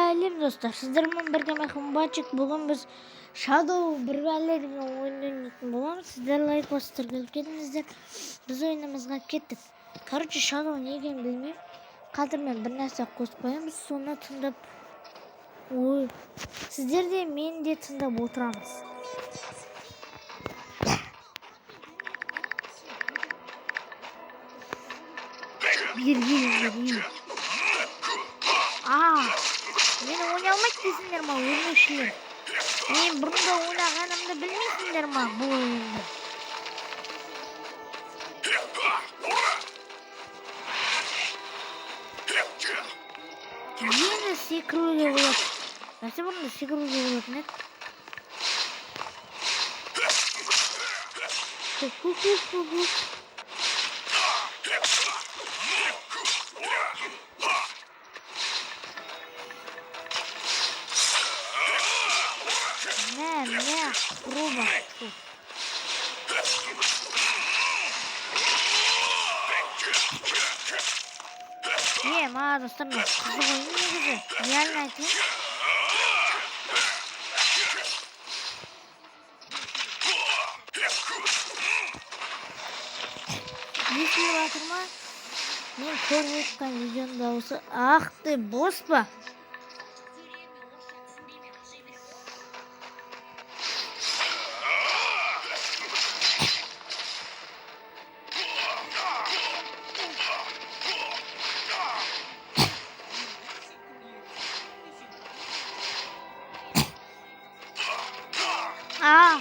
Сәлем, достар! Сіздермен бірге мен, Қымбатчик. Бүгін біз Shadow бір бәле деген ойын ойнайтын боламыз. Сіздер лайк басып, тіркеліп кетіңіздер. Біз ойынымызға кеттік. Короче, Shadow не екенін білмеймін. Қазір мен бір нәрсе қосып қоямыз, соны тыңдап, ой, сіздер де, мен де тыңдап отырамыз. Бері. А, мені ойнай алмайды дейсіңдер ма, өрмекшілер? Мен бұрында ойнағанымды білмейсіңдер ма бұл ойынды? Енді секіруге болады. Бәсе, бұрында секіруге болатын еді. Ху-ху-ху-ху. Мә, мә, құру. Не, маған, достар, мына қызық ойын негізі. Реально айтайын. Естіліп жатыр ма? Мен көріп отқан видеоның дауысы. Ах ты, бос па? А!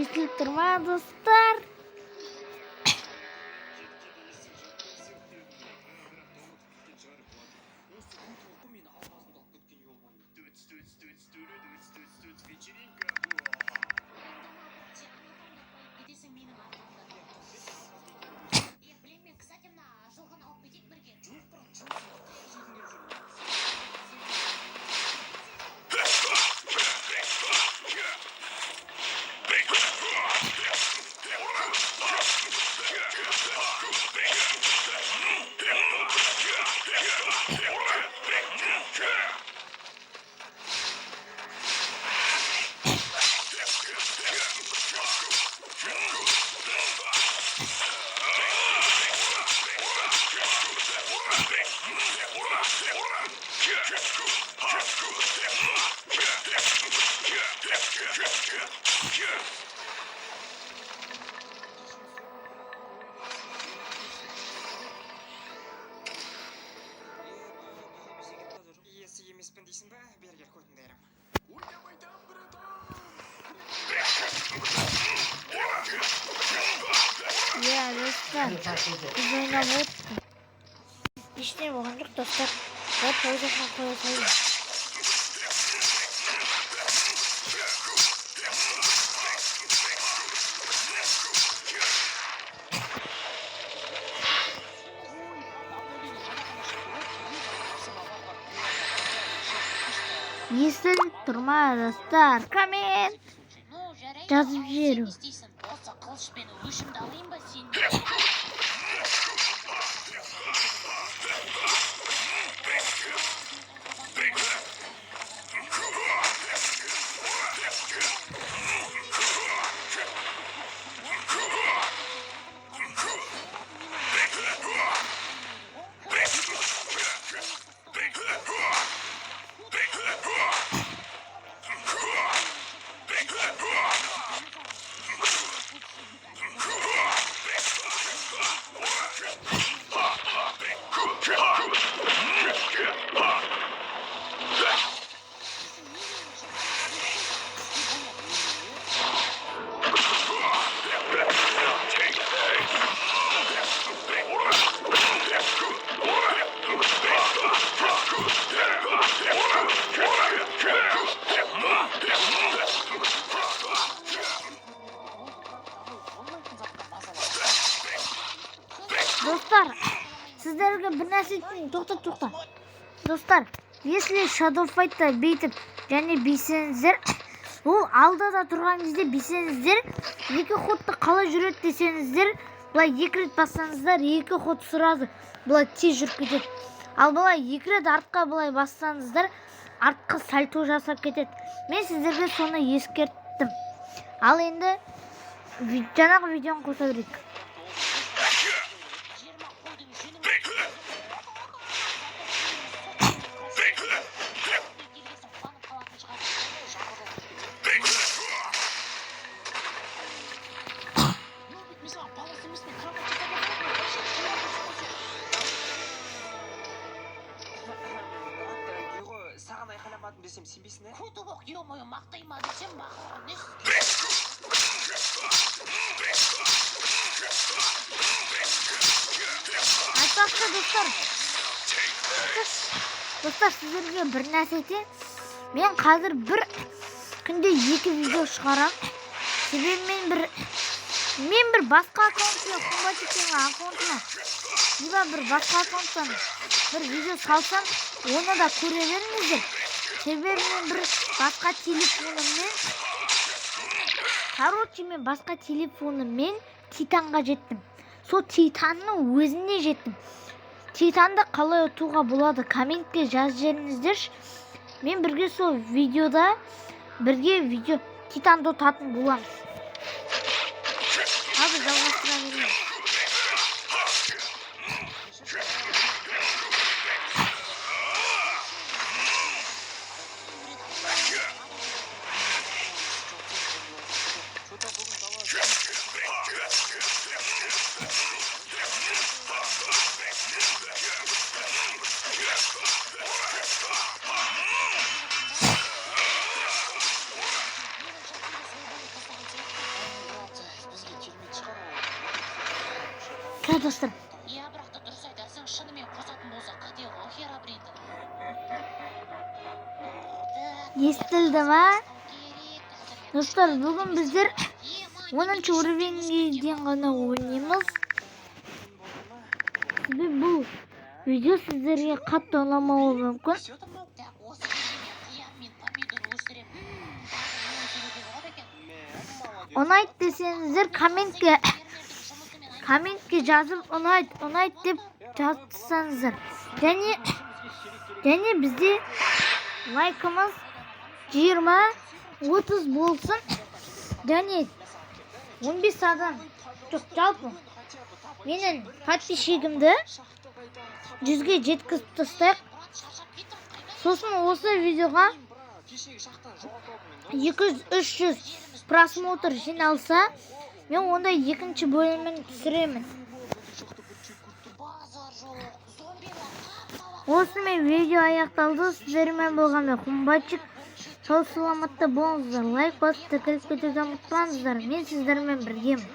Естіліп тұр ма, достар? Иесі емеспін дейсің ба? Бері кел, көтіңді айырам. Иә, достар, біз ойнап отырмыз. Ештеңе болған жоқ, достар. Дәл паузасына қоя салдым. Естіліп тұр ма, достар? Коммент Ну, жарайды, жазып ал сен жіберу. не істейсің? Осы қылышпен өшімді алайын ба сенен? Достар, сіздерге бір нәрсе айтайын. Тоқта, тоқта. Достар, если Shadow Fight'та бүйтіп және бисеңіздер, ол алдада тұрған кезде бисеңіздер, екі ходты қалай жүреді десеңіздер, былай екі рет бассаңыздар, екі ход сразу былай тез жүріп кетеді. Ал былай екі рет артқа былай бассаңыздар, артқы сальто жасап кетеді. Мен сіздерге соны ескерттім. Ал енді жаңағы видеоны қоса берейік. 20 қойдың жүнін келгесін қуанып қалатын шығар. Нұрбек, мен саған баласы емеспін, кровать жасап бердім. Брат, ғой, саған айқайламадым десем, сенбейсің, ә? Көті боқ, ё-моё, мақтай ма десем, бақырған несі? Айтпақшы, достар, достар, сіздерге бір нәрсе айтайын. Мен қазір бір күнде екі видео шығарамын, себебі мен бір басқа аккаунтпен, Хумбатиктің аккаунтына либо бір басқа аккаунттан бір видео салсам, оны да көре беріңіздер, себебі мен бір басқа телефоныммен, короче, мен басқа телефоныммен Титанға жеттім. Сол Титанның өзіне жеттім. Титанды қалай ұтуға болады, комментке жазып жіберіңіздерші. Мен бірге сол видеода бірге видео Титанды ұтатын боламыз. Қазір жалғастыра береміз. Что-то бүгін дала. Брат, бізге келмейтін шығар ол. Кә, достар. Иә, бірақ та дұрыс айтасың, шынымен қосатын болса, қате ғой Херобринді. Естілді ма? Достар, бүгін біздер 10-шы уровеньге дейін ғана ойнаймыз, себебі бұл видео сіздерге қатты ұнамауы мүмкін. Все там. Так, осы жерде мен қияр мен помидор өсіремін. Тағы не өсіруге болады екен? Мә, молодец. Ұнайды десеңіздер, комментке Фермердің жұмысымен комментке жазып, ұнайды, ұнайды деп жазсаңыздар. Және бізде лайкымыз 20-30 болсын және 15 адам, жоқ, жалпы менің подписчигімді 100-ге жеткізіп тастайық. Брат, шаршап кеттім, қайда? Сосын осы видеоға Кешегі шахтаны жоғалтып алдым мен. 200-300 просмотр жиналса, мен онда екінші бөлімін түсіремін. Базар жоқ, зомбилар қапталап. Осымен видео аяқталды. Сіздермен болған мен, Хумбатчик. Сау саламатта болыңыздар. Лайк басып, тіркеліп кетуді ұмытпаңыздар. Мен сіздермен біргемін.